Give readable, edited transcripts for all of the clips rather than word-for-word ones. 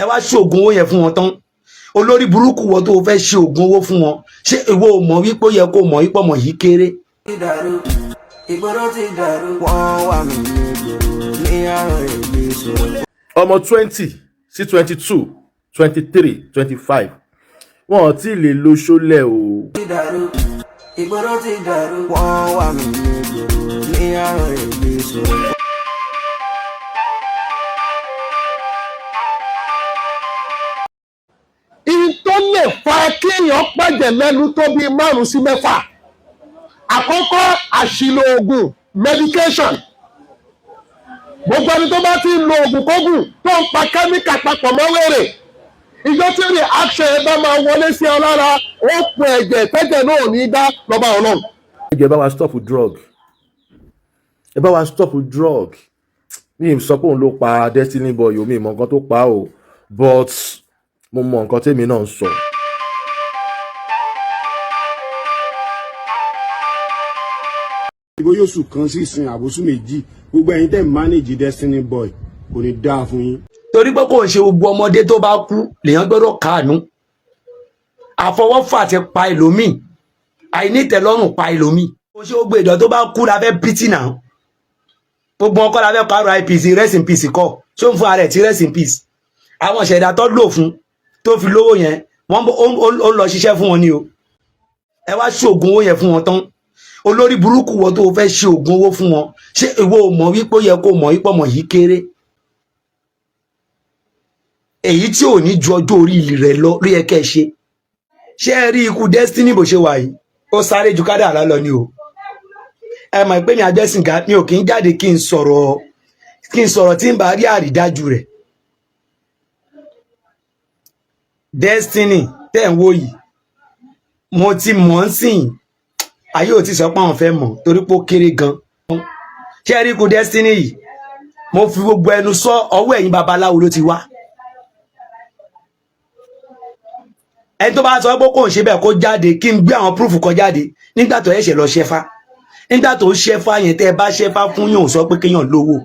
Ẹ wá ṣe oògùn owó yẹn fún wọn tán. Olórí burúkú wọ tó o fẹ́ ṣe oògùn owó fún wọn, ṣé ìwọ ò mọ̀ wípé ó yẹ kó mọ̀ wípé ọmọ yìí kéré? Ti dàrú, ìgboro ti dàrú. Wọ́n wà mí ní ìgboro ní àrùn èdè sọ̀rọ̀. Ọmọ 20 sí 22, 23, 25, wọn ò tí ì lè lo ṣólẹ̀ o. Ti dàrú, ìgboro ti dàrú. Wọ́n wà mí ní ìgboro ní àrùn èdè sọ̀rọ̀. Ihun tó lè fa kéèyàn pẹ̀jẹ̀ lẹ́nu tó bíi 5 sí 6. Àkọ́kọ́, àṣìlò oògùn, medication. Gbogbo ẹni tó bá ti ń lo oògùn kógùn tó ń pa kẹ́míkà papọ̀ mọ́ wèrè, ìjọ tí reaction ẹ bá máa wọlé sí ọ lára, ó pọ̀ ẹ̀jẹ̀ tẹ́jẹ̀ náà ò ní dá lọ́ba Ọlọ́run. Ẹ jẹ́ bá wa stop drug, ẹ bá wa stop drug. Mi ì sọ pé òun ló pa Destiny Boy o, mi ì mọ nǹkan tó pa o, but mo mọ nǹkan tèmi náà ń sọ. Bóyá oṣù kan sí ìsìn àbòsù 2, gbogbo ẹ̀yin tẹ́ ń manage Destiny Boy, kò ní dáa fún yín. Torí pé kò ń ṣe gbogbo ọmọdé tó bá kú lèèyàn gbọ́dọ̀ káàánú. Àfọwọ́fà ti pa ẹlòmíì, àìnítẹ̀lọ́rùn pa ẹlòmíì. Kò ṣe gbogbo ìdọ̀ tó bá kú la fẹ́ pity náà. Gbogbo ọkọ la fẹ́ kọ RIP, rest in peace kọ́. Ṣó ń fún ara ẹ̀ tí rest in peace? Àwọn ìṣẹ̀dá tó lò fún tó fi lówó yẹn, wọ́n ó lọ ṣiṣẹ́ fún wọn ni o. Ẹ wá ṣe oògùn owó yẹn fún wọn tán. Olórí burúkú wọ tó o fẹ́ ṣe oògùn owó fún wọn, ṣé ìwọ ò mọ̀ wípé ó yẹ kó mọ̀ wípé ọmọ yìí kéré? Èyí tí ò ní ju ọjọ́ orí rẹ̀ lọ ló yẹ kẹ́ ẹ ṣe. Ṣé ẹ rí ikú Destiny bó ṣe wà yìí, ó sáré ju kádàrá lọ ni o. Ẹ mọ̀ pé mi Agbẹ́sìnga, mi ò kí ń jáde kí n sọ̀rọ̀ tí ń bá rí àrídájú rẹ̀. Destiny tẹ́ ń wò yìí, mo ti mọ̀ ń sìn, ayé ò ti sọ pé àwọn fẹ́ mọ̀ torí pé ó kéré gan. Ṣé ẹ rí ikú Destiny yìí, mo fi gbogbo ẹnu sọ, ọwọ́ ẹ̀yin babaláwo ló ti wá. Ẹni tó bá sọ pé kò ń ṣe bẹ́ẹ̀, kó jáde kí n gbé àwọn proof kan jáde. Nígbà tó ẹ̀ṣẹ̀ lọ ṣẹ́fá, nígbà tó ṣẹ́fá yẹn, tẹ́ ẹ bá ṣẹ́fá fún yàn, sọ pé kéèyàn lówó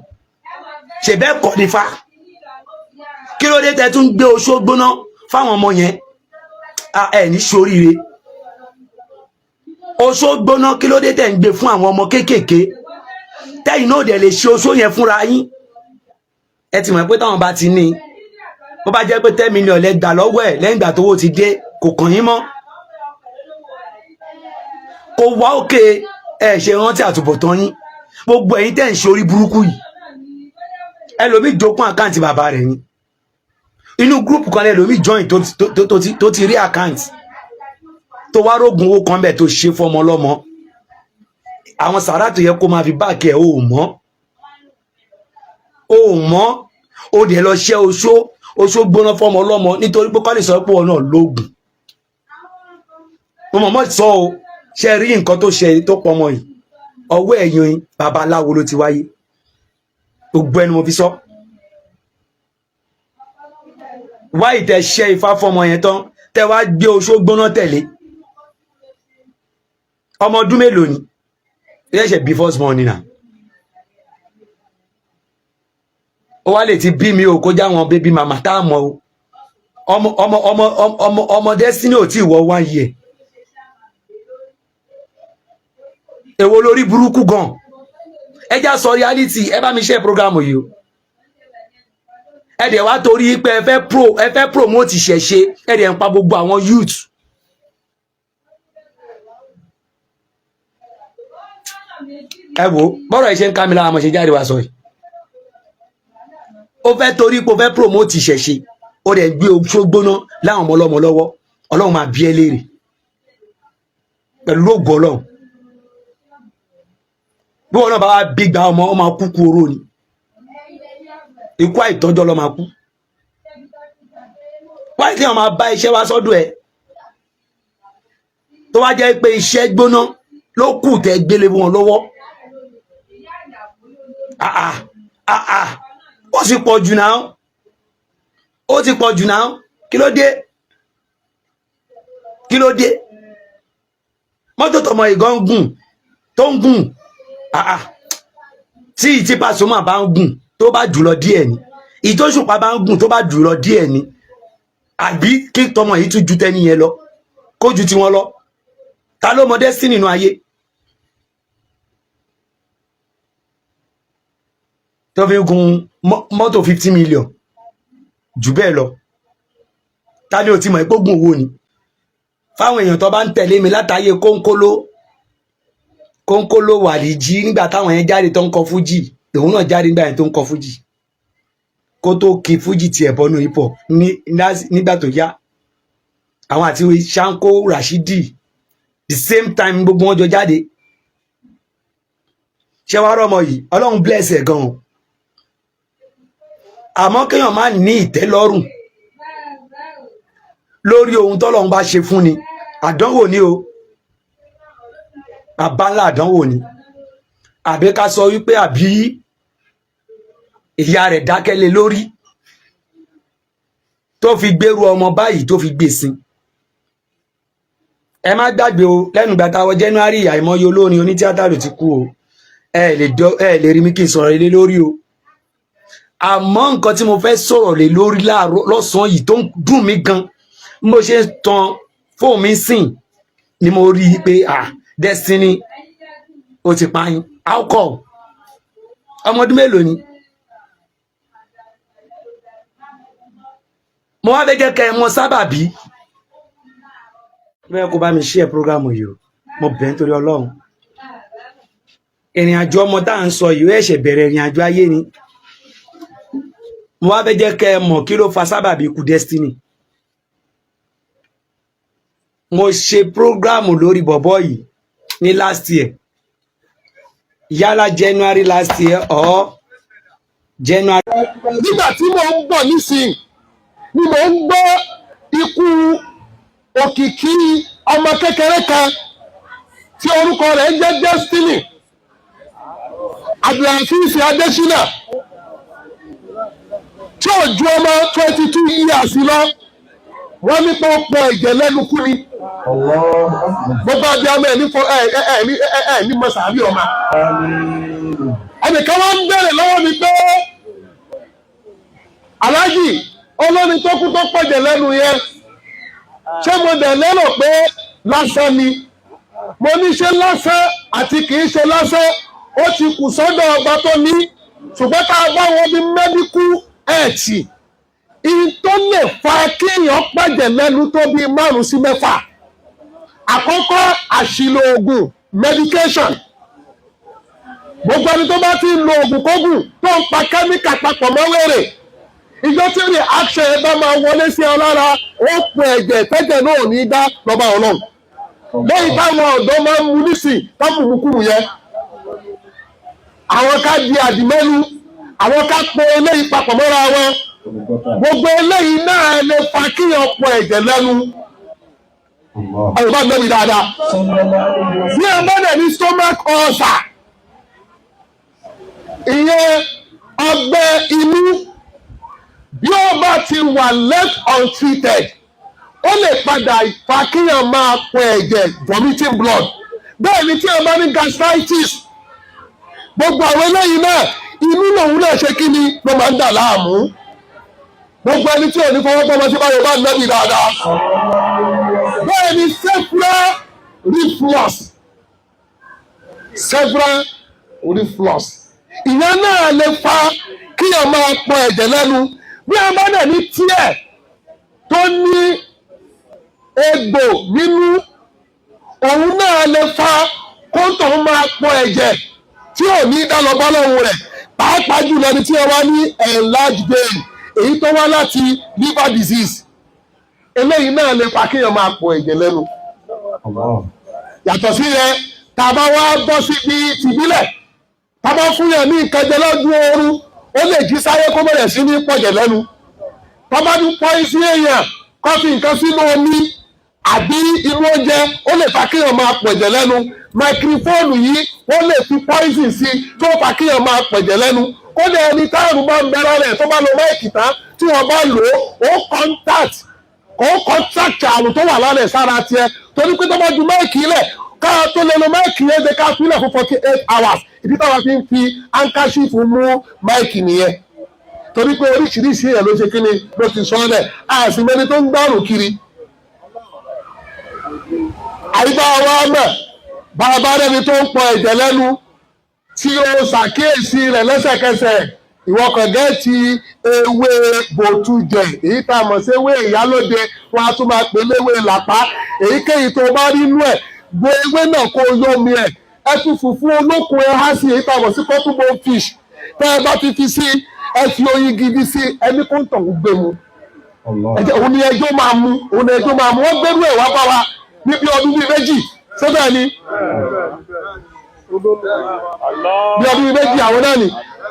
ṣe bẹ́ẹ̀ kọ́ ní fa. Kí ló dé tẹ́ tún gbé oṣó gbóná fáwọn ọmọ yẹn? Ẹ ní ṣoríire. Oṣó gbóná, kí ló dé tẹ́ ń gbé fún àwọn ọmọ kéékèèké, tẹ́yìn náà dẹ̀ lè ṣe oṣó yẹn fúnra yín? Ẹ ti mọ̀ pé táwọn bá ti ní, bó bá jẹ́ pé 10 million lẹ gbà lọ́wọ́ ẹ̀, lẹ́yìn ìgbà tówó ti dé, kò kàn yín mọ́, kò wá òkè. Ẹ ṣe rántí àtúbọ̀tán yín, gbogbo ẹ̀yin tẹ́ ń ṣe orí burúkú yìí. Ẹlòmíì jogún account bàbá rẹ̀ ni. Inú group kan lẹ́lòmíì join tó ti rí account tó wá rógun owó kan bẹ̀ tó ṣe fọmọ lọ́mọ. Àwọn sàrà tó yẹ kó máa fi báàkì ẹ̀, ò mọ́, ò mọ́. Ó dẹ̀ lọ ṣẹ́ oṣó gbóná fọmọ lọ́mọ nítorí pé kọ́lé sọ pé wọn náà lóògùn. Mo mọ̀ mọ́ sọ o. Ṣe rí nǹkan tó ṣe tó pọmọ yìí, ọwọ́ ẹ̀yìn babaláwo ló ti wáyé. Gbogbo ẹnu mo fi sọ. Wá ìtẹ̀ ṣẹ́ ifá fọmọ yẹn tán, tẹ wá gbé oṣó gbóná tẹ̀lé. Ọmọ ọdún mélòó ni? Ó ṣẹ̀ṣẹ̀ bí first born nìyà. Ó wá lè ti bí mi ò kó já wọn baby mama tá a mọ̀ o. Ọmọ ọmọ ọmọ ọmọ ọmọ Destiny ò tí ì wọ one year. Èwo lórí burúkú gan? Ẹ já sọ reality. Ẹ bá mi ṣe program yìí o. Ẹ dẹ̀ wá torí pé ẹ fẹ́ promote ìṣẹ̀ṣe, ẹ dẹ̀ ń pa gbogbo àwọn youth. Ẹ wo bọ́rọ̀ ẹ ṣe ń ká mi lára, mo ṣe jáde wá sọ yìí. Ó fẹ́ torí pé ó fẹ́ promote ìṣẹ̀ṣe, ó dẹ̀ gbé oṣó gbóná láwọn ọmọ ọlọ́mọ lọ́wọ́. Ọlọ́run máa bí ẹ léèrè pẹ̀lú ògo Ọlọ́run. Bí wọn náà bá wá bí gba ọmọ, ọmọ kúkú oró ni, ikú àìtọ́jọ́ ló máa kú. Wáyé tí wọn máa bá iṣẹ́ wá sọ́dọ̀ ẹ, tó wá jẹ́ pé iṣẹ́ gbóná ló kù tẹ́ gbélé wọn lọ́wọ́. Ah ah ah, ó ti pọ̀ jù náà, ó ti pọ̀ jù náà. Kí ló dé? Kí ló dé? Mọ́tò tọmọ ìgàn ń gùn tó ń gùn, ah ah, tí ìtí Pasuma bá ń gùn tó bá jùlọ díẹ̀ ni. Ìtòṣùpá bá ń gùn tó bá jù lọ díẹ̀ ni, àbí kí tọmọ yìí tún ju tẹni yẹn lọ, kó ju tiwọn lọ. Ta ló mọ destiny nínú ayé tó fi ń gun mọ́tò 50 million jù bẹ́ẹ̀ lọ? Ta ni ò ti mọ̀ pé oògùn owó ni? Fáwọn èèyàn tó bá ń tẹ̀lé mi látàyè kónkóló kónkóló wàlíjí, nígbà táwọn yẹn jáde tó ń kọ fújì, lòun náà jáde nígbà yẹn tó ń kọ fújì, kó tó kí fújì tiẹ̀ bọ́nú hip hop nígbà tó yá, àwọn àti Shanko Rashidi, the same time gbogbo wọn jọ jáde. Ṣé wàá rọmọ yìí, Ọlọ́run bless ẹ̀ gan-an, àmọ́ kéèyàn má ní ìtẹ́lọ́rùn lórí ohun tọ́lọ́run bá ṣe fún ni, àdánwò ni o. Bàbá ńlá àdánwò ni. Àbí ká sọ wípé àbí ìyá rẹ̀ dákẹ́ lé lórí tó fi gbérú ọmọ báyìí tó fi gbé sin? Ẹ má gbàgbé o, lẹ́nu ìgbà táwọn January, àìmọye olórin onítíátà ló ti kú o. Ẹ lè rí mi kí n sọ̀rọ̀ lé lórí o. Àmọ́ nǹkan tí mo fẹ́ sọ̀rọ̀ lé lórí láàárọ̀ lọ́sàn-án yìí tó ń dùn mí gan, bí mo ṣe ń tan fóònù mi sìn ni mo rí i pé, ah, Destiny ó ti pààyàn. How come? Ọmọ ọdún mélòó ni? Mo wá fẹ́ jẹ́ kẹ́ ẹ mọ sábàbí bẹ́ẹ̀. Kó bá mi share program yìí o, mo bẹ̀ nítorí Ọlọ́run. Ìrìn àjò ọmọ tá à ń sọ yìí, ó ẹ̀ṣẹ̀ bẹ̀rẹ̀ ìrìn àjò ayé ni. Mo wá fẹ́ jẹ́ kẹ́ ẹ mọ̀ kí ló fa sábàbí ikú Destiny. Mo ṣe program lórí bọ̀bọ̀ yìí ní last year, yálà January last year or January. Nígbà tí mo ń bọ̀ nísìnyí ni mo ń gbọ́ ikú òkìkí ọmọ kékeré kan tí orúkọ rẹ̀ ń jẹ́ Destiny Abdulhafiz Adesina, tí ò ju ọmọ 22 years lọ. Wọ́n ní pé ó pọ̀ ẹ̀jẹ̀ lẹ́nu kú ni. Gbogbo abiyamọ ẹ̀ ní fọ ẹ̀ ẹ̀ ẹ̀ ní ẹ̀ ẹ̀ ní mọ̀sàárì ọmọ. Ẹnìkan wọ́n ń bẹ̀rẹ̀ lọ́wọ́ mi pé, "Aláàjì, olórin tó kú tó pọ̀jẹ̀ lẹ́nu yẹn, ṣé mo dẹ̀ lérò pé lásán ni?" Mo ní ṣe lásán àti kì í ṣe lásán, ó ti kù sọ́dọ̀ ọba tó ní. Ṣùgbọ́n tá a bá wọn bí medical health, ìyí tó lè fa kéèyàn pẹ̀jẹ̀ lẹ́nu tó bíi márùn sí mẹ́fà. Àkọ́kọ́, àṣìlò oògùn, medication. Gbogbo ẹni tó bá ti ń lo oògùn kógùn, tó ń pa kẹ́míkà papọ̀ mọ́ wèrè, ìjọ tí reaction ẹ bá máa wọlé sí ọ lára, ó pọ̀ ẹ̀jẹ̀, tẹ́jẹ̀ náà ò ní dá lọ́ba Ọlọ́run. Lẹ́yìn táwọn ọ̀dọ́ máa ń mu nísìn támùmùkùmù yẹn, àwọn ká di àdìmẹ́nu, àwọn ká po eléyìí papọ̀ mọ́ra wọn, gbogbo eléyìí náà lè fa kíyàn pọ̀ ẹ̀jẹ̀ lẹ́nu. Ọ̀rọ̀ bá gbẹ́mi dáadáa. Bí ẹ bá dẹ̀ ní stomach ulcer, ìyẹn ọgbẹ́ inú, bí ó bá ti wà left untreated, ó lè padà fa kíyàn máa pọ̀ ẹ̀jẹ̀, vomiting blood. Bẹ́ẹ̀ ni tí ẹ bá ní gastritis. Gbogbo àwọn eléyìí náà, inú lòun náà ṣe kí ni ló máa ń dà láàmú. Gbogbo ẹni tí ò ní fọwọ́ pọ́nmọ́ sí báyọ̀ bá nẹ́bí dáadáa. Bẹ́ẹ̀ ni several reflux, several reflux, ìyẹn náà lè fa kíyàn máa pọ̀ ẹ̀jẹ̀ lẹ́nu. Bí a bá dẹ̀ ní tear tó ní egbò nínú, òun náà lè fa kóńtò máa pọ̀ ẹ̀jẹ̀ tí ò ní dá lọ bá lọ́hùn rẹ̀, pàápàá jùlọ ẹni tí wọ́n wá ní enlarged vein, èyí tó wá láti liver disease. Eléyìí náà lè fa kéèyàn máa pọ̀ ẹ̀jẹ̀ lẹ́nu. Yàtọ̀ sí yẹn, tá a bá wá bọ́ síbi tìbílẹ̀, tá a bá fún yẹn ní nǹkan jẹ lọ́dún oorun, ó lè jí sáyé kó bẹ̀rẹ̀ sí ní pọ̀jẹ̀ lẹ́nu. Tá a bá ní pọ́ìsì èèyàn, kó fi nǹkan sínú omi àbí inú oúnjẹ, ó lè fa kéèyàn máa pọ̀jẹ̀ lẹ́nu. Microphone yìí, wọ́n lè fi poison sí tó fa kéèyàn máa pọ̀jẹ̀ lẹ́nu. Kódà ẹni táàrùn bá ń bẹ̀rẹ̀ rẹ̀, tó bá lo mic tán, tí wọ́n bá lò ó, ó contact àrùn tó wà lára ẹ̀ sára tiẹ̀, torí pé tó bá ju mic lẹ̀, ká tó lè lo mic yẹn, jẹ́ ká fílẹ̀ fún 48 hours. Ìdí táwa fi ń fi handkerchief mú mic nìyẹn. Torí pé oríṣiríṣi èèyàn ló ṣe kí ni ló ti sọ ọ́lẹ̀, àṣìmẹ́ni tó ń gbárùn kiri. Àyíbá wa mọ̀ bàbá rẹni tó ń pọ ẹ̀jẹ̀ lẹ́nu tí ó ṣàkíyèsí rẹ̀ lẹ́sẹ̀kẹsẹ̀, ìwọ kàn gẹ́ẹ̀tì ewé bòtújẹ, èyí tá a mọ̀ sí ewé ìyálóde, wọn a tún máa pè léwé làpá. Èyíkéyìí tó bá rí inú ẹ̀, gbo ewé náà kó o yómi ẹ̀, ẹ tún fùfú olókun ẹ há sí, èyí tá a mọ̀ sí cotton fish. Tẹ́ ẹ bá ti fi sí, ẹ fi oyin gidi sí, ẹni kó ń tàn gbé mu. Òun ni ẹjọ́ máa mu, òun ni ẹjọ́ máa mu. Wọ́n gbérú ẹ̀ wá bá wa níbi ọdún bíi 2 sọ́dọ̀ ni, bí ọdún bíi 2. Àwọn náà ni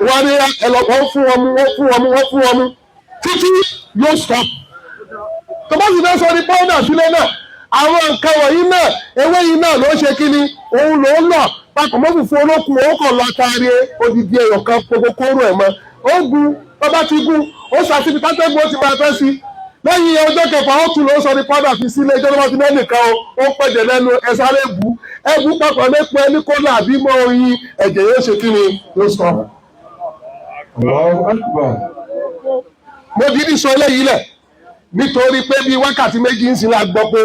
wọ́n ní ẹlọ, wọ́n fún wọn mu, wọ́n fún wọn mu, wọ́n fún wọn mu títí yóò stop. Tó bá sì fẹ́ sọ ní pọ́ńdà sílẹ̀ náà, àwọn nǹkan wọ̀nyí náà, ewé yìí náà ló ṣe kí ni, òun ló ń lọ papọ̀ mọ́ fùfú olókun. Ó kàn lọ taari odidi ẹyọ kan, gbogbo kóró ẹ̀ mọ́, ó gun. Tó bá ti gún, ó ṣàṣìbí tátẹ́gùn, ó ti máa fẹ́ sí. Lẹ́yìn ọjọ́ kẹfà, ó tún lọ sọ ní pọ́dà fi sílé. Ìjọba bá ti lẹ́nìkan o, ó pẹ̀jẹ̀ lẹ́nu, ẹ sáré bù ẹ bù papọ̀ lẹ́pọ̀ ẹni kó làbí mọ́ oyin, ẹ̀jẹ̀ yóò ṣe kí ni, yóò sọ. Mo dídí sọ eléyìí lẹ̀ nítorí pé bí wákàtí 2 ń sin la gbọ́ pé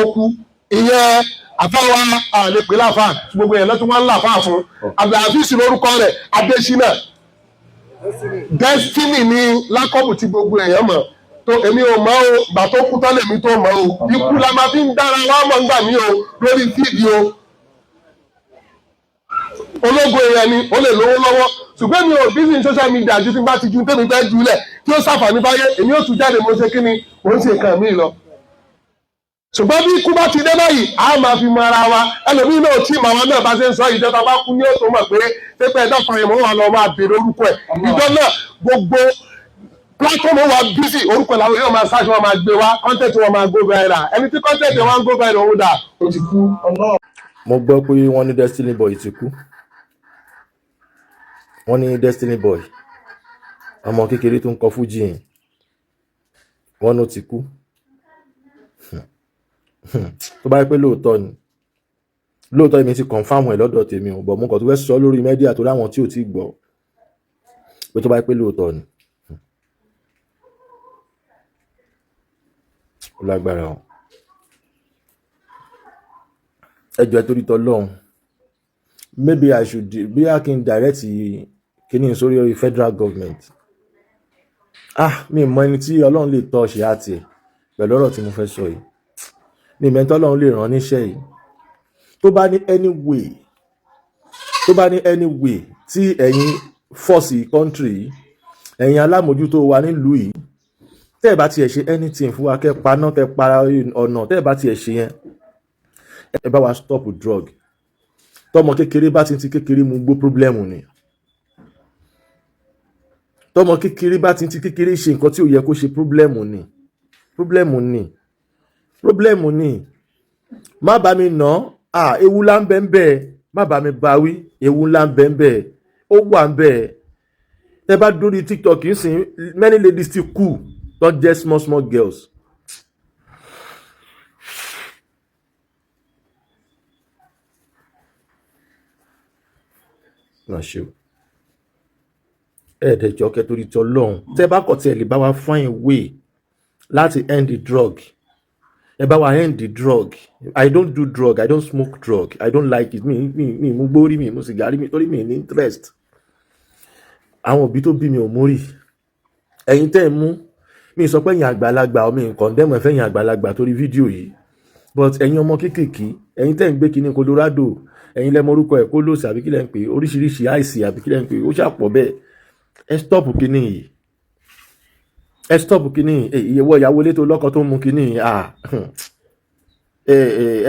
ó kú. Ìyẹn àfáwa àlepè láfà, gbogbo yẹn lọ́tún wọn láfà fún Abdulhafiz lórúkọ rẹ̀, Adésínà Destiny ní lákọ́bù tí gbogbo èèyàn mọ̀ tó. Èmi ò mọ̀ o, gbà tó kú tán lèmi tó mọ̀ o. Ikú la máa fi ń dára wá mọ̀ ńgbà mí o lórí fídíò. Ológo èèyàn ni, ó lè lówó lọ́wọ́, ṣùgbọ́n mi ò busy ní social media ju tí n bá ti ju tèmi fẹ́ jùlẹ̀ tí ó ṣàǹfààní fáyé, èmi ò tún jáde, mo ṣe kí ni, mò ń ṣe nǹkan mi lọ. Ṣùgbọ́n bí ikú bá ti dé báyìí, a máa fi mọ ara wa. Ẹlòmíín náà tí màwa náà bá ṣe ń sọ, ìjọba bá kú ní òtún mọ̀ pé pépé ẹ̀dá kan yẹn mọ̀ wà lọ máa béèrè orúkọ ẹ̀. Ìjọ náà gbogbo platform wa busy, orúkọ ẹ̀ làwọn yóò máa ṣáṣ, wọn máa gbé wá, content wọn máa go viral. Ẹni tí content wọn go viral, òun dà, ó ti kú. Mo gbọ́ pé wọ́n ní Destiny Boy ti kú. Wọ́n ní Destiny Boy, ọmọ kékeré tó ń kọ fújì yẹn, wọ́n ló ti kú. Tó bá yẹ pé lóòótọ́ ni, lóòótọ́, èmi ti confirm ẹ̀ lọ́dọ̀ tèmi ò bọ̀, mo kàn tó fẹ́ sọ lórí media tó láwọn tí ò tí gbọ́ pé tó bá yẹ pé lóòótọ́ ni, ó lágbára o. Ẹ jọ̀ọ́, ẹ torí tọlọ́run, maybe I should bí a kí n direct kíní sórí federal government. Ah, mi mọ ẹni tí Ọlọ́run lè tọ́ ṣe àti ẹ̀ pẹ̀lú ọ̀rọ̀ tí mo fẹ́ sọ yìí. Mi mọ ẹni tí Ọlọ́run lè rán níṣẹ́ yìí. Tó bá ní any way, tó bá ní any way tí ẹ̀yin force country yìí, ẹ̀yin alámòjútó wa nílùú yìí, tẹ́ ẹ̀ bá tiẹ̀ ṣe anything fún wa, kẹ́ paná, kẹ́ para ọ̀nà, tẹ́ ẹ̀ bá tiẹ̀ ṣe yẹn, ẹ bá wa stop drug. Tọmọ kékeré bá ti ń ti kékeré mu gbó, problem ni. Tọmọ kékeré bá ti ń ti kékeré ṣe nǹkan tí ò yẹ kó ṣe, problem ni, problem ni, problem ni. Má bá mi nà á, ewu ńlá ń bẹ ń bẹ. Má bá mi bá wí, ewu ńlá ń bẹ ń bẹ, ó wà ń bẹ. Tẹ bá dórí TikTok ń sìn, many ladies ti kú tó jẹ́ small small girls. Má ṣe o, ẹ̀ẹ́dẹ̀jọ́ kẹ́ torí ti Ọlọ́run, tẹ́ bá kọ̀ tí ẹ lè bá wa find way láti end the drug, ẹ bá wa end the drug. I don't do drug, I don't smoke drug, I don't like it. Mi mú gbórí, mi mú sìgárì mi torí mi ní interest. Àwọn òbí tó bí mi ò mú rí. Ẹ̀yin tẹ́ ẹ mú, mi sọ pé ẹ̀yin àgbàlagbà, mi condemn ẹ fẹ́yìn àgbàlagbà torí fídíò yìí, but ẹ̀yin ọmọ kéékèèké, ẹ̀yin tẹ́ ń gbé kinní Colorado, ẹ̀yin lẹ́mọ orúkọ ẹ̀, kólóòsì àbí kílẹ̀ ń pè, oríṣiríṣi àìsí àbí kílẹ̀ ń pè, ó ṣàpọ̀ bẹ́ẹ̀. Ẹ stop kinní yìí, ẹ stop kinní yìí. Ìwọ ìyàwó ilé tó lọ́kọ tó ń mu kinní yìí, ah,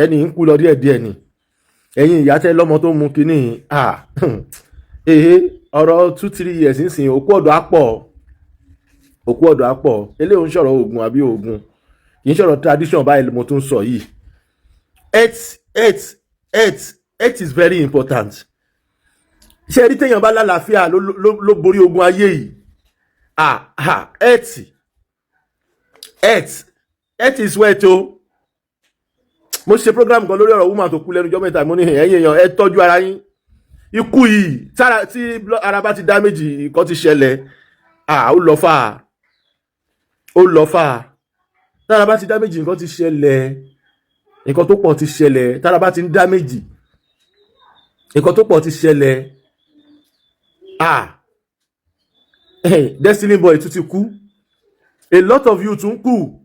ẹni ń kú lọ díẹ̀díẹ̀ ni. Ẹ̀yin ìyá tẹ́ lọ́mọ tó ń mu kinní yìí, ah, ehe, ọ̀rọ̀ 2-3 years nísìnyí, òkú ọ̀dọ́ á pọ̀, òkú ọ̀dọ́ á pọ̀. Eléyìí ń sọ̀rọ̀ oògùn àbí oògùn, kì í sọ̀rọ̀ tradition báyìí mo tún sọ yìí. Health, health, health, health is very important. Ṣé ẹni téèyàn bá lálàáfíà ló borí ogun ayé yìí. Ah ah, health, health, health is wealth o. Mo ṣe program kan lórí ọ̀rọ̀ woman tó kú lẹ́nu ọjọ́ mẹ́ta. Mo ní ẹ̀yin èèyàn, ẹ tọ́jú ara yín. Ikú yìí, tára tí ara bá ti dá méjì, nǹkan ti ṣẹlẹ̀. Ah, ó lọ fà á, ó lọ fà á. Tára bá ti damage, nǹkan ti ṣẹlẹ̀, nǹkan tó pọ̀ ti ṣẹlẹ̀. Tára bá ti ń damage, nǹkan tó pọ̀ ti ṣẹlẹ̀. Ah, Destiny Boy tún ti kú, a lot of you tún kú.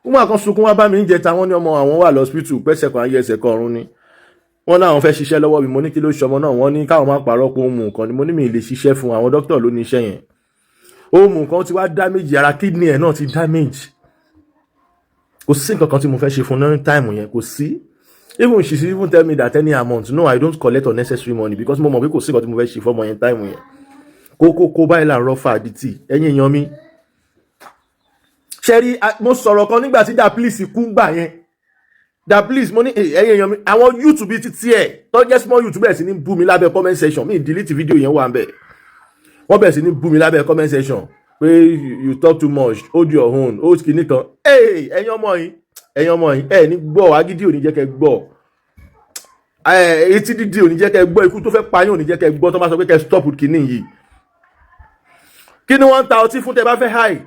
Wọ́n àkàn sunkún wá bá mi ń jẹta. Wọ́n ní ọmọ àwọn wà lọ́sípítù, pẹ́sẹ̀ kan ayé ẹsẹ̀ kan ọ̀run ni. Wọ́n náà fẹ́ ṣiṣẹ́ lọ́wọ́ mi. Mo ní kí ló ṣọmọ náà? Wọ́n ní káwọn máa parọ́ pé ó mú nǹkan ni. Mo ní mi lè ṣiṣẹ́ fún àwọn dókítà ló ní iṣẹ́ yẹn. Ó mú nǹkan, tí wàá damage ara, kidney ẹ̀ náà ti damage. Kò sí nǹkan kan tí mo fẹ́ ṣe fún ní time yẹn, kò sí. Even she even tell me that any amount, no, I don't collect unnecessary money because mo mọ̀ pé kò sí nǹkan tí mo fẹ́ ṣe fọ́mọ yẹn time yẹn. Kókó kó báyìí là ń rọ́ fàdítì. Ẹ̀yin èèyàn mi, ṣe rí, mo sọ̀rọ̀ kan nígbà tí Da Police kú gbà yẹn. Da Police, mo ní, ẹ̀yin èèyàn mi, àwọn YouTube títí ẹ̀ tó jẹ́ small YouTube bẹ̀rẹ̀ sí ní bú mi lábẹ́ comment section. Mi delete video yẹn, wà ń bẹ̀. Wọ́n bẹ̀rẹ̀ sí ní bú mi lábẹ́ comment section pé you talk too much, hold your own, hold kìíní kan. Ẹ̀yin ọmọ yìí, ẹ̀yin ọmọ yìí, ẹ̀ ní gbọ́. Agídí ò ní jẹ́ kẹ́ gbọ́, etí dídí ò ní jẹ́ kẹ́ gbọ́, ikú tó fẹ́ pa yín ò ní jẹ́ kẹ́ gbọ́. Tó bá sọ pé kẹ́ stop kìíní yìí, kí ni wọ́n ń ta ọtí fún? Tẹ́ bá fẹ́ high,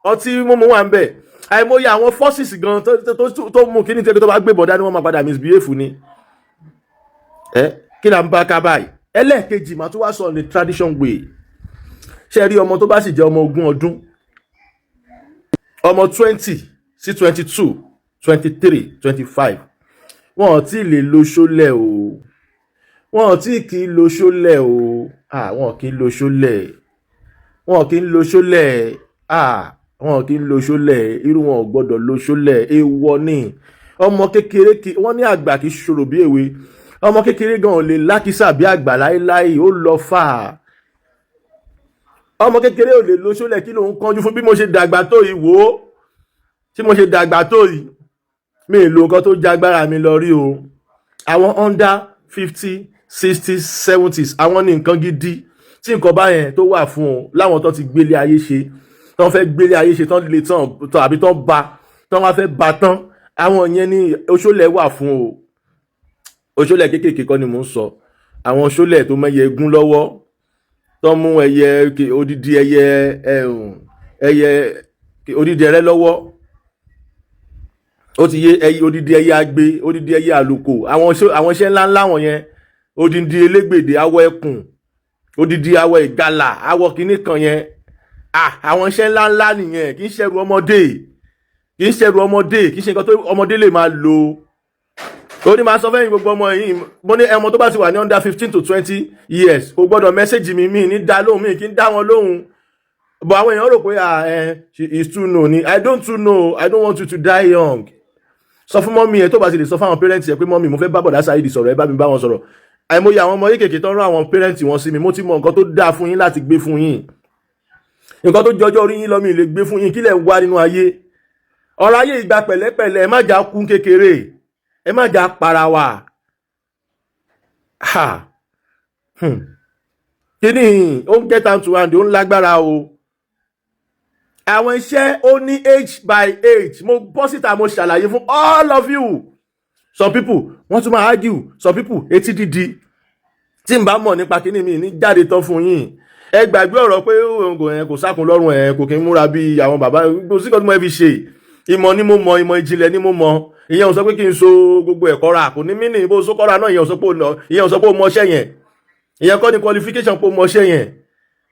ọtí mímu wà ń bẹ̀. Àìmọye àwọn forces gan tó mú kíní tẹ́lẹ̀ tó bá gbé bọ̀dá ni wọ́n máa padà misbehave ni. Ẹ kí là ń bá ká báyìí? Ẹlẹ́ẹ̀kejì, màá tún wá sọ ní tradition way. Ṣe rí ọmọ tó bá sì jẹ́ ọmọ 20 ọdún, ọmọ 20 sí 22, 23, 25, wọn ò tí ì lè lo ṣólẹ̀ o. Wọn ò tí kì í lo ṣólẹ̀ o. Ah, wọn kì í lo ṣólẹ̀, wọn kì í lo ṣólẹ̀. Ah, wọn kì í lo ṣólẹ̀. Irú wọn ò gbọ́dọ̀ lo ṣólẹ̀, èèwọ̀ ni. Ọmọ kékeré kì wọ́n ní àgbà kì í ṣòro bí èwe. Ọmọ kékeré gan ò lè lákìsà bí àgbà láéláé, ó lọ fà á. Ọmọ kékeré ò lè lo ṣólẹ̀. Kí ló ń kánjú fún? Bí mo ṣe dàgbà tó yìí, wò ó, tí mo ṣe dàgbà tó yìí, mi ì lo nǹkan tó jágbára mi lọ rí o. Àwọn under 50, 60, 70s, àwọn ní nǹkan gidi tí nǹkan báyẹn tó wà fún o. Láwọn tó ti gbélé ayé ṣe, tó fẹ́ gbélé ayé ṣe, tó lè tán tán àbí tó ba tó wá fẹ́ ba tán, àwọn yẹn ní oṣólẹ̀ wà fún o. Oṣólẹ̀ kéékèèké kọ́ ni mò ń sọ. Àwọn oṣólẹ̀ tó mẹ́yẹ egún lọ́wọ́, tó mú ẹyẹ odidi ẹyẹ ẹ̀hún, ẹyẹ odidi ẹrẹ́ lọ́wọ́, ó ti yé, ẹyẹ odidi, ẹyẹ agbe, odidi ẹyẹ àlùkò, àwọn iṣẹ́ ńláńlá wọ̀nyẹn, odidi elégbèdè, awọ ẹkùn, odidi awọ ìgalà, awọ kìíní kan yẹn. Ah, àwọn iṣẹ́ ńláńlá nìyẹn. Kì í ṣẹrù ọmọdé, kì í ṣẹrù ọmọdé, kì í ṣe nǹkan tó ọmọdé lè máa lò. Ó ní máa sọ fẹ́yìn gbogbo ọmọ yìí, mo ní ọmọ tó bá ti wà ní under 15 to 20 years kò gbọ́dọ̀ message mi. Mi ní dá lóhùn, mi kì í dá wọn lóhùn. But àwọn èèyàn rò pé, ah, she is too know ni. I don't too know. I don't want you to die young. Sọ fún mummy ẹ, tó bá ti lè sọ fún àwọn parents ẹ pé mummy, mo fẹ́ bá bọ̀dá Saheed sọ̀rọ̀, ẹ bá mi bá wọn sọ̀rọ̀. Àìmọye àwọn ọmọ kéékèèké tó ń rán àwọn parents wọn sí mi. Mo ti mọ nǹkan tó dáa fún yín láti gbé fún yín. Nǹkan tó jọjọ́ orí yín lọ, mi lè gbé fún yín. Kí lẹ̀ ń wá nínú ayé? Ọ̀rọ̀ ayé ìgbà pẹ̀lẹ́pẹ̀lẹ́. Ẹ má jà kún kékeré, ẹ má jà para wa. Ha, Kíní ó ń get down to hand, ó ń lágbára o. Àwọn iṣẹ́ ó ní age by age. Mo bọ́ síta, mo ṣàlàyé fún all of you. Some people, wọ́n tún máa argue. Some people, etí dídi. Tí n bá mọ̀ nípa kíní mi ní jáde tán fún yín. Ẹ gbàgbé ọ̀rọ̀ pé kò ẹ kò sákun lọ́rùn, ẹ kò kí ń múra bí àwọn bàbá. Kò sí kan tí mo fi ṣe. Ìmọ̀ ni mo mọ̀, ìmọ̀ ìjìnlẹ̀ ni mo mọ̀. Ìyẹn ò sọ pé kí n so gbogbo ẹ̀kọ́ ra kò ní mí ní bó so kọ́ra náà. Ìyẹn ò sọ pé ó lọ, ìyẹn ò sọ pé ó mọṣẹ́ yẹn. Ìyẹn kọ́ ni qualification pé ó mọṣẹ́ yẹn.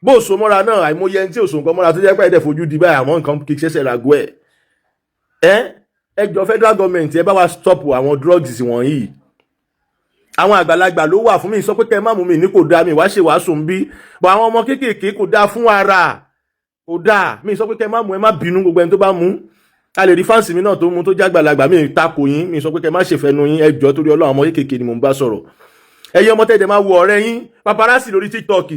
Bó so mọ́ra náà, àìmọye ẹni tí ò so nǹkan mọ́ra tó jẹ́ pé ẹ̀dẹ̀ fojú di báyìí, àmọ́ nǹkan kì í ṣẹ̀ṣẹ̀ ràgó ẹ̀. Ẹ jọ, federal government, ẹ bá wa stop àwọn drugs wọ̀nyí. Àwọn àgbàlagbà ló wà fún mi. Sọ pé kẹ́ ẹ má mú mi ní kò dáa, mi wá ṣe wàásù ń bí bọ̀. Àwọn ọmọ kéékèèké, kò dáa fún ara, kò dáa. Mi sọ pé kẹ́ ẹ má mú, ẹ má bínú. Gbogbo ẹni tó bá mú, a lè rí fans mi náà tó mú tó jágbàlagbà, mi takò yín. Mi sọ pé kẹ́ ẹ má ṣèfẹ́nu yín. Ẹ jọ, torí Ọlọ́run, ọmọ kéékèèké ni mò ń bá sọ̀rọ̀. Ẹ̀yin ọmọ tẹ̀dẹ̀ máa wo ọ̀rẹ́ yín paparazzi lórí TikTok,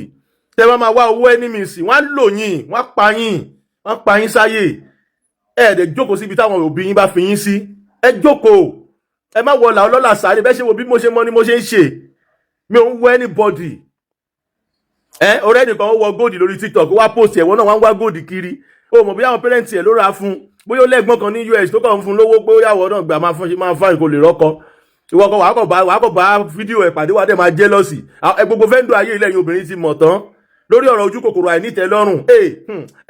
tẹ́ bá máa wá owó enemies, wọ́n á lò yín, wọ́n á pa yín, wọ́n á pa yín sáyè. Ẹ dẹ̀ jókòó síbi táwọn òbí yín bá fi yín sí. Ẹ jókòó, ẹ má wọlà ọlọ́lá sáré. Bẹ́ẹ̀ ṣe wo bí mo ṣe mọ ni mo ṣe ń ṣe. Mi ò ń wọ anybody. Ẹ ọ̀rẹ́ nìkan ó wọ gold lórí TikTok, ó wá post ẹ̀wọ̀n náà, wọ́n ń wá gold kiri. Ó mọ̀ bóyá àwọn parents ẹ̀ ló ra fún, bóyá ó lẹ́gbọ́n kan ní US tó kàn ń fún lówó pé ó yàwọ̀ náà gbà máa fún ṣe máa fáyìn kò lè rọ́kọ. Ìwọ kan wàá kọ̀ bá fídíò ẹ̀ pàdé, wàá dẹ̀ máa jealous. Ẹ gbogbo vendor ayé ilẹ̀ yìí, obìnrin ti mọ̀ tán. Lórí ọ̀rọ̀ ojú kòkòrò, àìnítẹ́lọ́rùn,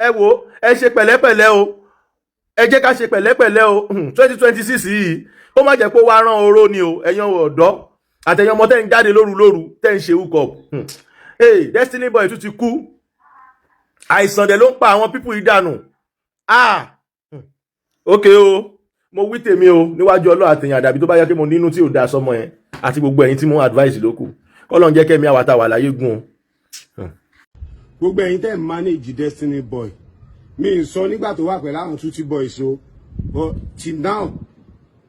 ẹ wo, ẹ ṣe pẹ̀lẹ́pẹ̀lẹ́ o, ẹ jẹ́ ká ṣe pẹ̀lẹ́pẹ̀lẹ́ o. 2026 yìí, ó má jẹ́ pé ó wá rán oró ni o. Ẹ̀yin ọ̀dọ́ àtẹ̀yìn ọmọ tẹ́ ń jáde lóru lóru, tẹ́ ń ṣe hook up. Hey, Destiny Boy tún ti kú. Àìsàn dẹ̀ ló ń pa àwọn people yìí dànù. Ah, ok o, mo wí tèmi o níwájú Ọlọ́run àtẹ̀yìn. Àdàbí tó bá yẹ kí mo nínú tí ò da sọmọ yẹn àti gbogbo ẹ̀yin tí mo advice ló kù. Kọ́lọ́n jẹ́ kẹ́mi àwa tá wà láyé gùn o. Gbogbo ẹ̀yin tẹ́ ń manage Destiny Boy, mi ń sọ nígbà tó wà pẹ̀lú àwọn Tutti Boys o, but till now,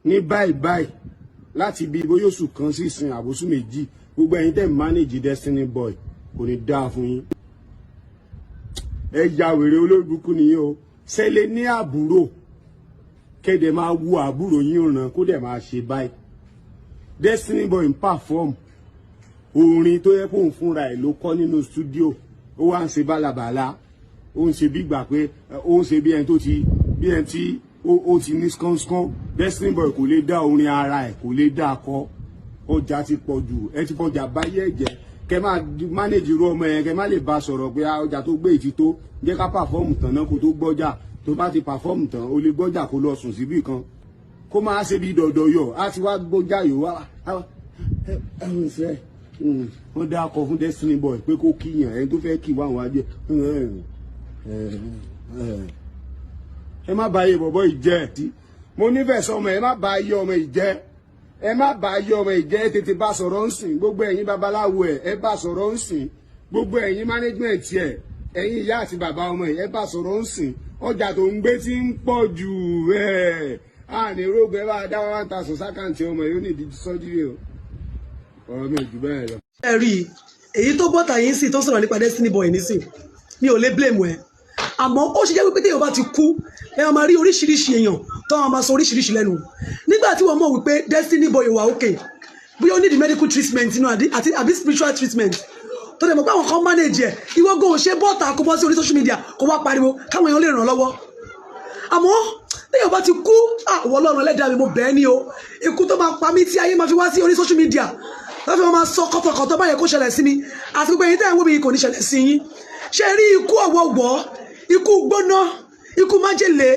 ní báyìí báyìí, láti bí bóyá oṣù kan sí ìsìn àbóṣù 2, gbogbo ẹ̀yin tẹ́ ń manage Destiny Boy, kò ní dáa fún yín. Ẹ ya wèrè, olóògbé nìyí o. Ṣẹlẹ̀ ní àbúrò kéde máa wo àbúrò yín ràn kó dẹ̀ máa ṣe báyìí. Destiny Boy ń perform orin tó yẹ kóun fúnra ẹ̀ ló kọ́ nínú studio, ó wá ń ṣe bálabàla, ó ń ṣe bí gbà pé ó ń ṣe bí ẹni tó ti bí ẹni tí ó ti ní skánskán. Destiny Boy kò lè dá orin ara ẹ̀, kò lè dá kọ. Ọjà ti pọ̀ jù, ẹ ti fọjà báyé ẹ̀jẹ̀. Kẹ máa manage irú ọmọ yẹn, kẹ má lè bá sọ̀rọ̀ pé ọjà tó gbé ìtì tó jẹ́ ká perform tán náà kó tó gbọ́jà. Tó bá ti perform tán, ó lè gbọ́jà kó lọ sùn síbì kan, kó máa ṣe bí dọ̀dọ̀ yọ̀ á ti wá gbọ́jà yòó wá. Ẹ wọ́n dá akọ fún Destiny Boy pé kó kíyàn ẹni tó fẹ́ kí wá àwọn ajé. Ẹ má bà ayé bọ̀bọ̀ yìí jẹ́. Mo nífẹ̀ẹ́ sọmọ, ẹ má bà ayé ọmọ yìí jẹ́, ẹ má bà ayé ọmọ yìí jẹ́. Ẹ tètè bá sọ̀rọ̀ ń sìn. Gbogbo ẹ̀yin babaláwo ẹ̀, ẹ bá sọ̀rọ̀ ń sìn. Gbogbo ẹ̀yin management ẹ̀, ẹ̀yin ìyá àti bàbá ọmọ yìí, ẹ bá sọ̀rọ̀ ń sìn. Ọjà tó ń gbé tí ń pọ̀ jù ẹ̀ á ní rógun. Ẹ bá dá 1,000 s'account ọmọ yìí, ó ní ìdí sọ́jírí o. Ọ̀rọ̀ mi ò jù bẹ́ẹ̀ lọ. Ẹ rí i, èyí tó bọ́ta yín sì tó sọ̀rọ̀ nípa Destiny Boy nísìn, mi ò lè blame ẹ. Àmọ́ ó ṣe jẹ́ wípé téèyàn bá ti kú, ẹ máa rí oríṣiríṣi èèyàn tó máa sọ oríṣiríṣi lẹ́nu. Nígbà tí wọ́n mọ̀ wípé Destiny Boy wà okay, bóyá ó need medical treatment inú àti àbí spiritual treatment, tó dẹ̀ mọ̀ pé àwọn kan manage ẹ̀, ìwọ gan ò ṣe bọ́ta kó bọ́ sí orí social media kó wá pariwo káwọn èèyàn lè ràn lọ́wọ́? Àmọ́ téèyàn bá ti kú, àwọn Ọlọ́run ẹlẹ́dàá mi, mo bẹ̀ ẹ́ ní o, ikú tó máa pa mí tí ayé máa fi wá sí orí social media lọ́fẹ̀ẹ́ wọn máa sọ kọ́tọ̀kọ́tọ̀ báyẹn kó ṣẹlẹ̀ sí mi àti gbogbo ẹ̀yin tẹ́ ẹ̀ ń wò mí, kò ní ṣẹlẹ̀ sí yín. Ṣe rí ikú ọ̀wọ̀wọ́, ikú gbóná, ikú májèlé,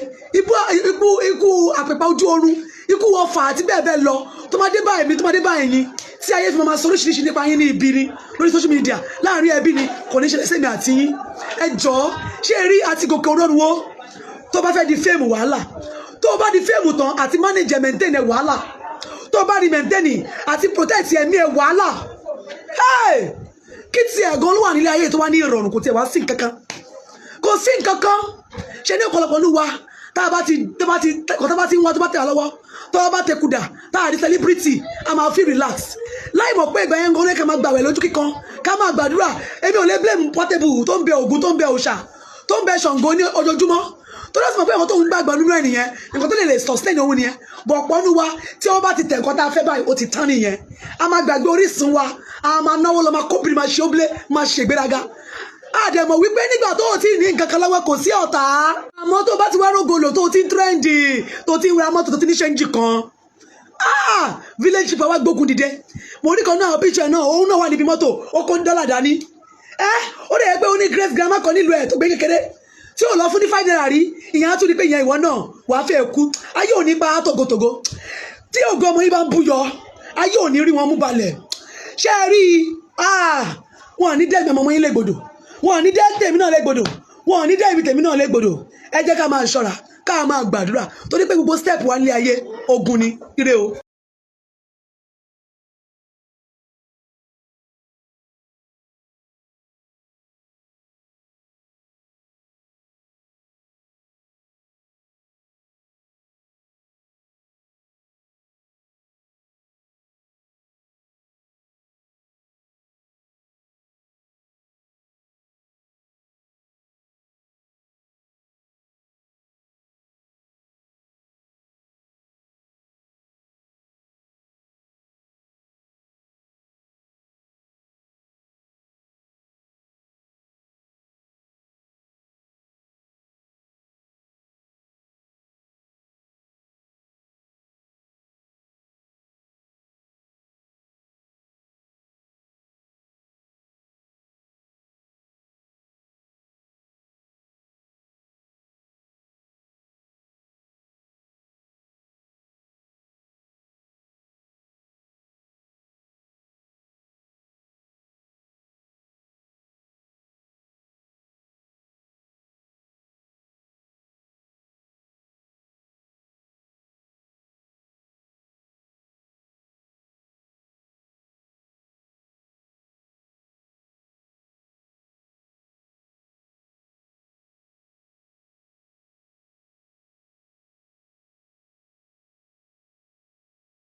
ikú àpèpà ojú oorun, ikú ọfà àti bẹ́ẹ̀ bẹ́ẹ̀ lọ tó máa dé bá èmi, tó máa dé bá ẹ̀yin, tí ayé fi máa sọ oríṣiríṣi nípa yín ní ibi ni lórí social media láàrin ẹbí ni, kò ní ṣẹlẹ̀ sí èmi àti yín. Ẹ jọ̀ọ́, ṣé rí àti gòkè òróró wo tó bá fẹ́ di fame, wàhálà. Tó bá di fame tán, àti manage ẹ̀, maintain ẹ̀, wàhálà. Tó bá rí maintain, àti protect ẹ̀mí ẹ̀, wàhálà. Hey! Kí tiẹ̀ gan ló wà nílé ayé tó wá ní ìrọ̀rùn? Kò tiẹ̀ wá sí nǹkan kan, kò sí nǹkan kan. Ṣe ní ọ̀pọ̀lọpọ̀ ní wa tá a bá ti tó bá ti kò tó bá ti ń wá, tó bá tẹ̀ wá lọ́wọ́, tó bá tẹ kudà, tá a di celebrity, a máa feel relax láì mọ̀ pé ìgbà yẹn gan-an ká máa gbàwẹ̀ lójú kíkan, ká máa gbàdúrà. Èmi ò lè blame Portable tó ń bẹ Ògún, tó ń bẹ òòṣà, tó ń bẹ Ṣàngó ní ojoojúmọ́, tó lọ́sọ̀ pé àwọn tó ń gbàgbọ́ nínú ẹ̀ nìyẹn, nǹkan tó lè sustain òun nìyẹn. Bọ̀ ọ̀pọ̀ nínú wa, tí wọ́n bá ti tẹ̀ nǹkan tá a fẹ́ báyìí, ó ti tán nìyẹn. A máa gbàgbé orísun wa, a máa náwó lọ, máa kóbìnrin, máa ṣe óbílẹ̀, máa ṣègbéraga. Àdẹ̀mọ̀ wípé nígbà tó o ti ní nǹkan kan lọ́wọ́, kò sí ọ̀tá. Àmọ́ tó bá ti wá rógolo, tó o ti ń trend, tó o ti ń ra mọ́tò, tó ti ní change kan, ah, village people wá gbógun dìde. Mo rí kan náà, picture náà, òun náà wà níbi mọ́tò, ó kó ń dọ́là dání. Ẹ ó dẹ̀ yẹ pé ó ní great grandma kan nílùú ẹ̀ tó gbé kékeré tí ò lọ fún ní 5 naira rí. Ìyẹn á tún ní pé ìyẹn ìwọ náà wàá fẹ́ kú. Ayé ò ní pa á tògótògó. Tí ògo ọmọ yìí bá ń búyọ, ayé ò ní rí wọn mú balẹ̀. Ṣé ẹ rí i? Ah, wọn ò ní dẹ́gbẹ̀ẹ́ ọmọ yín légbodò, wọn ò ní dẹ́ tèmi náà légbodò, wọn ò ní dẹ́ ibi tèmi náà légbodò. Ẹ jẹ́ ká máa ṣọ́ra, ká máa gbàdúrà, torí pé gbogbo step wa nílé ayé, ogun ni. Ire o.